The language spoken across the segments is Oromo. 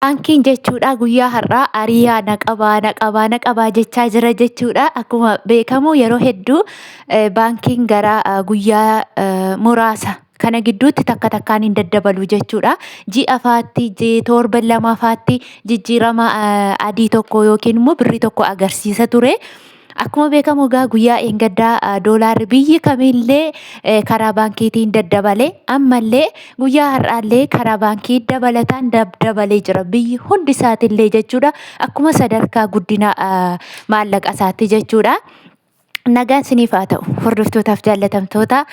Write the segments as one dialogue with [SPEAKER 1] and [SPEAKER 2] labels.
[SPEAKER 1] Baankiin jechuudha guyyaa har'aa ariyaa na qabaa, na qabaa, na qabaa jechaa jira jechuudha. Akkuma beekamu yeroo hedduu baankiin gara guyyaa muraasa kana gidduutti takka takkaan hin daddabalu jechuudha. Ji'a faatti, torban 2 faatti jijjiirama adii tokko yookiin immoo birrii tokko agarsiisa ture. Akkuma beekamu egaa guyyaa eengaddaa doolaarri biyyi kamiillee karaa baankiitiin daddabale, ammallee guyyaa har'aallee karaa baankii dabalataan dabalee jira biyyi hundi isaatillee jechuudha, akkuma sadarkaa guddina maallaqa isaatti jechuudha. Nagaan isiniif haa ta'u, hordoftootaaf jaallatamtoota,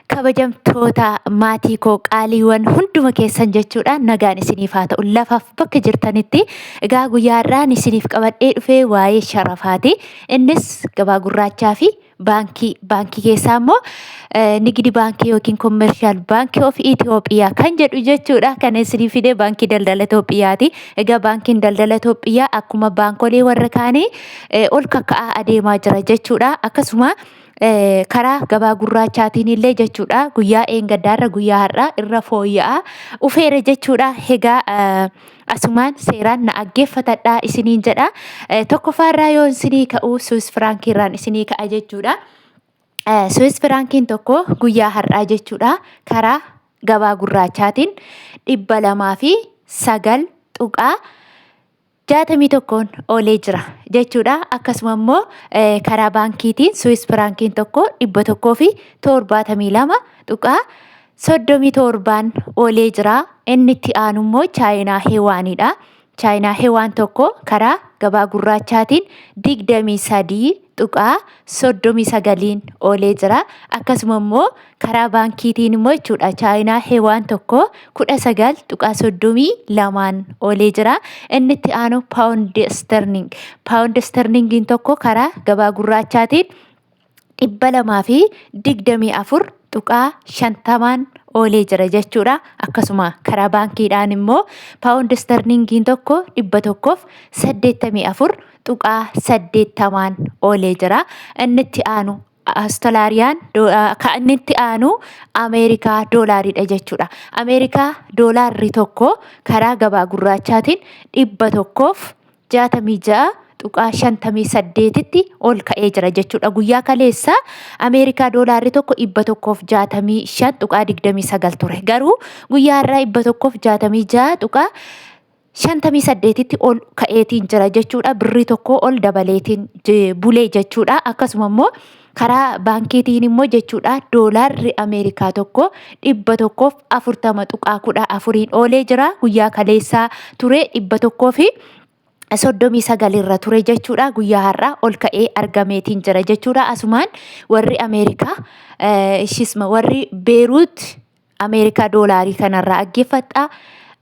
[SPEAKER 1] kabajamtoota maatii koo qaaliiwwan hunduma keessan jechuudha, nagaan isiniif haa ta'u lafaaf bakka jirtanitti. Egaa guyyaa har'aan isiniif qabadhee dhufee waa'ee sharafaati. Innis gabaa gurraachaa fi baankii, baankii keessaa immoo nigidi baankii yookiin Commercial Bank of Ethiopia kan jedhu jechuudha. Kan isiniif fide Baankii Daldala Itoophiyaati. Egaa Baankiin Daldala Itoophiyaa akkuma baankolee warra kaanii ol kakka'aa adeemaa jira jechuudha. Akkasuma karaa gabaa gurraachaatiin illee jechuudha, guyyaa eengaddaarra guyyaa har'aa irra fooyya'aa ufeera jechuudha. Egaa asumaan seeraan na aggeeffatadhaa isiniin jedha. Tokkoffaarraa yoo isinii ka'u, Swiss firaankiirraan isinii ka'a jechuudha. Swiss firaankiin tokko guyyaa har'aa jechuudha karaa gabaa gurraachaatiin 209.61n oolee jira jechuudha. Akkasuma immoo karaa baankiitiin Swiss firaankiin tokko 172.37n oolee jira. Inni itti aanu immoo Chaayinaa Hewaanidha. Chaayinaa Hewaan tokko karaa gabaa gurraachaatiin 23.39n oolee jira. Akkasuma immoo karaa baankiitiin immoo jechuudha, Chaayinaa Hewaan tokko 19.32n oolee jira. Inni itti aanu Paawundi Sterling. Paawundi Sterlingiin tokko karaa gabaa gurraachaatiin 224.50n oolee jira jechuudha. Akkasuma karaa baankiidhaan immoo Paawundi Sterlingiin tokko 184.80n oolee jira. Inni itti aanu Astolaariyaan, kan inni itti aanu Ameerikaa doolaariidha jechuudha. Ameerikaa doolaarri tokko karaa gabaa gurraachaatiin 166.58tti ol ka'ee jira jechuudha. Guyyaa kaleessa Ameerikaa doolaarri tokko 165.29 ture. Garuu guyyaa har'aa 166.58tti ol ka'eetiin jira jechuudha. Birrii tokko ol dabaleetiin bulee jechuudha. Akkasuma immoo karaa baankiitiin immoo jechuudha, doolaarri Ameerikaa tokko 140.14n oolee jira. Guyyaa kaleessaa ture 139 irra ture jechuudha. Guyyaa har'aa ol ka'ee argameetiin jira jechuudha. Asumaan warri Ameerikaa ishisma, warri Beeruut Ameerikaa doolaarii kanarraa aggeeffadhaa.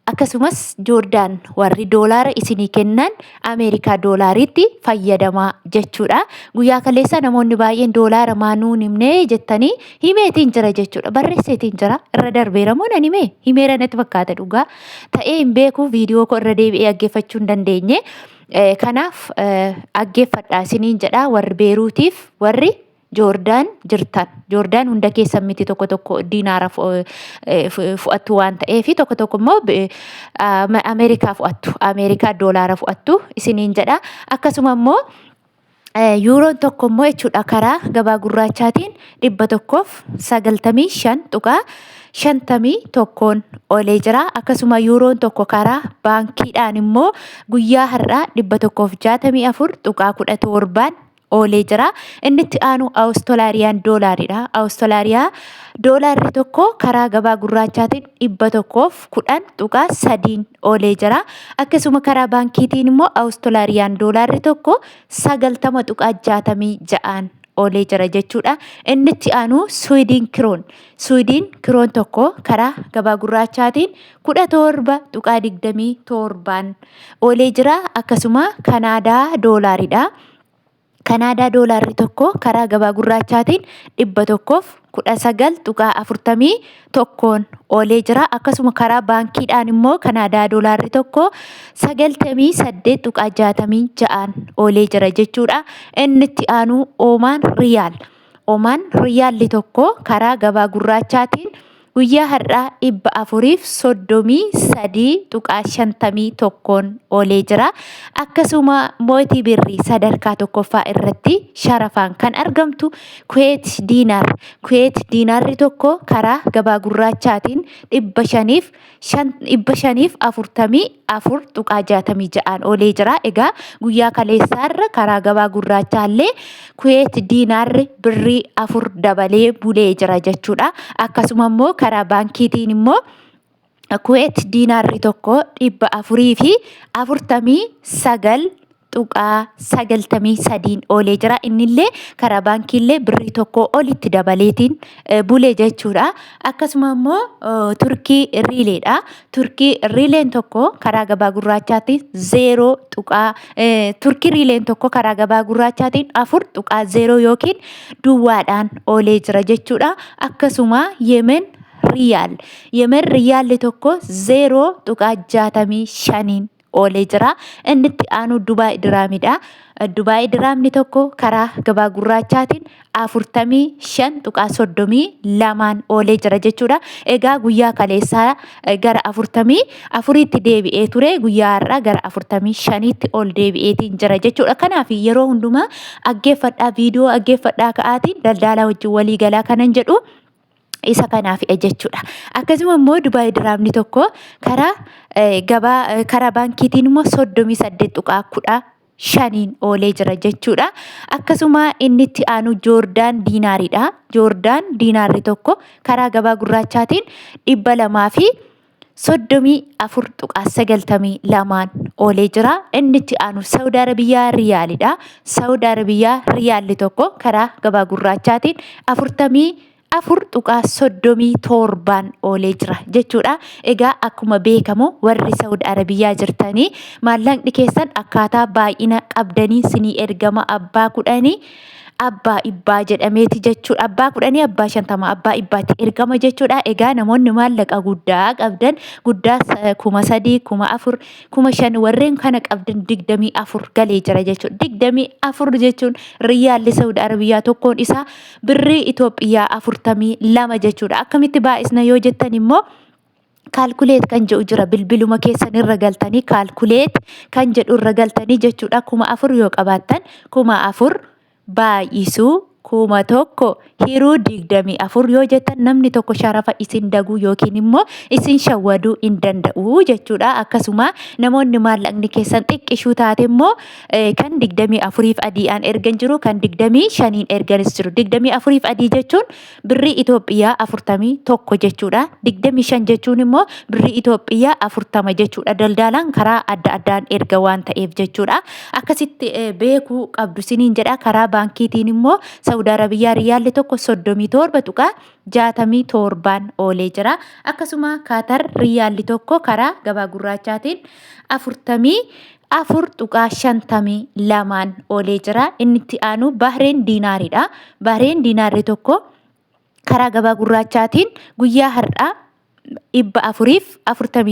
[SPEAKER 1] Akkasumas Joordaan warri doolaara isinii kennan Ameerikaa doolaariitti fayyadamaa jechuudha. Guyyaa kaleessa namoonni baay'een doolaara maa nuun himnee jettanii, himeetiin jira jechuudha. Barreesseetiin jira. Irra darbeera moo nan himee? Himeera natti fakkaata dhugaa. Ta'ee hin beeku, viidiyoo koo irra deebi'ee aggeeffachuu hin dandeenye. Kanaaf aggeeffadhaa isiniin jedha, warri Beeruutiif warri Joordaan jirtan. Joordaan hunda keessan miti, tokko tokko diinaara fu'attu waan ta'eef, tokko tokko immoo Ameerikaa fu'attu. Ameerikaa doolaara fu'attu isiniin jedha. Akkasuma immoo yuuroon tokko immoo jechuudha karaa gabaa gurraachaatiin 195.51n oolee jira. Akkasuma yuuroon tokko karaa baankiidhaan immoo guyyaa har'aa 164.17n oolee jira. Inni itti aanu Awustolaariyaan doolaaridha. Awustolaariyaa doolaarri tokko karaa gabaa gurraachaatiin 110.3n oolee jira. Akkasuma karaa baankiitiin immoo Awustolaariyaan doolaarri tokko 90.66n oolee jira jechuudha. Inni itti aanu Suwiidin kiroon. Suwiidin kiroon tokko karaa gabaa gurraachaatiin 17.27n oolee jira. Akkasuma Kanaadaa doolaaridha. Kanaadaa doolaarri tokko karaa gabaa gurraachaatiin 119.41n oolee jira. Akkasuma karaa baankiidhaan immoo Kanaadaa doolaarri tokko 98.66n oolee jira jechuudha. Inni itti aanu Oomaan Riyaal. Oomaan Riyaalli tokko karaa gabaa gurraachaatiin guyyaa har'aa 433.51n oolee jira. Akkasuma mootii birrii sadarkaa tokkoffaa irratti sharafaan kan argamtu Kuweet Diinaar. Kuweet Diinaarri tokko karaa gabaa gurraachaatiin 544.66n oolee jira. Egaa guyyaa kaleessaarra karaa gabaa gurraachaallee Kuweet Diinaarri birrii 4 dabalee bulee jira jechuudha. Akkasuma immoo karaa baankiitiin immoo Kuweet diinaarri tokko 449.93n oolee jira. Innillee karaa baankiillee birrii tokko olitti dabaleetiin bulee jechuudha. Akkasuma immoo Turkii riileedha. Turkii riileen tokko karaa gabaa gurraachaatiin zeeroo tuqaa Turkii riileen tokko karaa gabaa gurraachaatiin 4.0 yookiin duwwaadhaan oolee jira jechuudha. Akkasuma Yemen riyaal. Yemen riyaalli tokko 0.65n oolee jira. Inni itti aanu Dubaay diraamidha. Dubaay diraamni tokko karaa gabaa gurraachaatiin 45.32n oolee jira jechuudha. Egaa guyyaa kaleessaa gara 44tti deebi'ee ture guyyaa har'aa gara 45tti ol deebi'eetiin jira jechuudha. Kanaaf yeroo hundumaa aggeeffadhaa viidiyoo aggeeffadhaa ka'aatiin daldaalaa wajjin walii galaa kanan jedhu isa kanaafidha jechuudha. Akkasuma immoo Dubaay diraamni tokko karaa gabaa karaa baankiitiin immoo 38.15n oolee jira jechuudha. Akkasuma inni itti aanu Joordaan diinaariidha. Joordaan diinaarri tokko karaa gabaa gurraachaatiin 234.92n oolee jira. Inni itti aanu Saawud Arabiyaa Riyaalidha. Saawud Arabiyaa Riyaalli tokko karaa gabaa gurraachaatiin 44.37n oolee jira jechuudha. Egaa akkuma beekamu warri Saawud Arabiyaa jirtanii maallaqni keessan akkaataa baay'ina qabdanii sinii ergama abbaa kudhanii abbaa ibbaa jedhameeti jechuudha. Abbaa kudhanii abbaa shantama abbaa ibbaatti ergama jechuudha. Egaa namoonni maallaqa guddaa qabdan guddaa 3000, 4000, 5000 warreen kana qabdan 24 galee jira jechuudha. 24 jechuun riyyaalli Saudi Arabiyaa tokkoon isaa birrii Itoophiyaa 42 jechuudha. Akkamitti baay'isna yoo jettan immoo kaalkuleet kan jedhu jira bilbiluma keessan irra galtanii kaalkuleet kan jedhu irra galtanii jechuudha 4000 yoo qabaattan 4000 baay'isuu 1000 hiruu 24 yoo jettan namni tokko sharafa isin daguu yookiin immoo isin shawwaduu hin danda'u jechuudha akkasuma namoonni maallaqni keessan xiqqishuu taate immoo kan 24f adii'aan ergan jiru kan 25n erganis jiru 24f adii jechuun Birrii Itoophiyaa 41 jechuudha. 25 jechuun immoo birrii Itoophiyaa 40 jechuudha. Daldaalaan karaa adda addaan erga waan ta'eef jechuudha. Akkasitti beekuu qabdu siniin jedha. Karaa baankiitiin immoo Saawud Arabiyaa riyaalli tokko 37.67n oolee jira. Akkasuma Kaatar riyaalli tokko karaa gabaa gurraachaatiin 44.52n oolee jira. Inni itti aanu Bahreen diinaariidha. Bahreen diinaarri tokko karaa gabaa gurraachaatiin guyyaa har'aa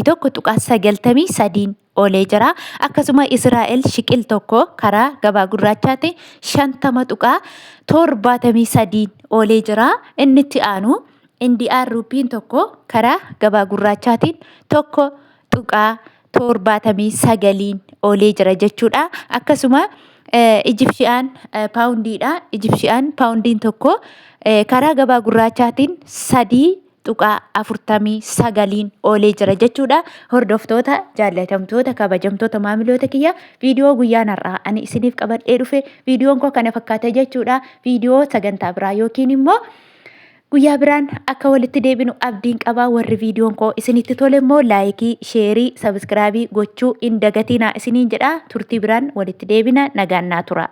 [SPEAKER 1] 441.93n oolee jira. Akkasuma Israa'el shiqil tokko karaa gabaa gurraachaatiin 50.73n oolee jira. Inni itti aanu Indiyaan ruupiin tokko karaa gabaa gurraachaatiin 1.79n oolee jira jechuudha. Akkasuma Ijipshiyaan paawundiidha. Ijipshiyaan paawundiin tokko karaa gabaa gurraachaatiin 3.49n oolee jira jechuudha. Hordoftoota jaallatamtoota kabajamtoota maamiloota kiyya viidiyoo guyyaan har'aa ani isiniif qabadhee dhufe viidiyoon koo kana fakkaata jechuudha. Viidiyoo sagantaa biraa yookiin immoo Guyyaa biraan akka walitti deebinu abdiin qaba. Warri viidiyoon koo isinitti tole immoo laayikii, sheerii, sabiskiraabii gochuu hin dagatinaa isiniin jedha. Turtii biraan walitti deebina. Nagaan naa tura.